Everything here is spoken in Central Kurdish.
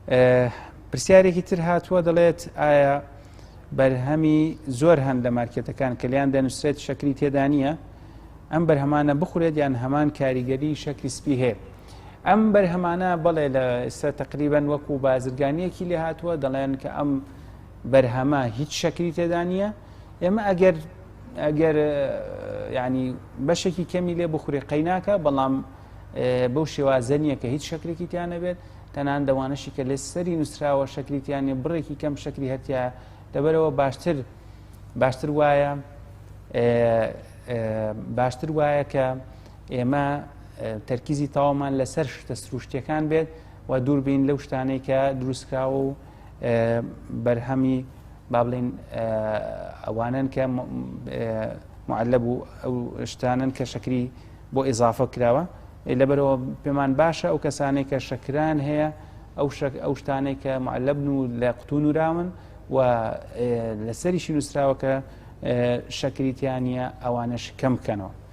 پرسیارێکی تر هاتووە دەڵێت ئایا بەرهەمی زۆر هەن لە مارکێتەکان کە لیان دەنووسرێت شەکری تێدا نییە ئەم بەرهەمانە بخورێت یان هەمان کاریگەری شەکری سپی هەیە ئەم بەرهەمانە بەڵێ لە ئێستا تقریبان وەکو بازرگانیەکی لێ هاتووە دەڵێن کە ئەم بەرهەمە هیچ شەکری تێدا نییە ئێمە ئەگەر ئەگەر ینی بەشێکی کەمی لێ بخورێ قەیناکە بەڵام بەو شێوازە نییە کە هیچ شەکرێکی تیا نەبێت تەنان دەوانەشی کە لە سەری نووسراوە شەکری تیا نیە بڕێکی کەم شەکری هەرتیا لەبەرەوە باشتر باشتر وایە باشتر وایە کە ئێمە تەرکیزی تەواومان لەسەر شتە سروشتیەکان بێت و دووربین لەو شتانەی کە دروستکراوە و بەرهەمی با بڵین ئەوانن کە معلب و ئەو شتانن کە شەکری بۆ ئیزافە کراوە لەبەرەوە پێمان باشە ئەو کەسانەی کە شەکران هەیە ئەو شەک ئەو شتانەی کە معلبن و لە قوتو نوراون و لەسەریشی نووسراوە کە شەکری تیانە ئەوانەش کەم بکەنەوە.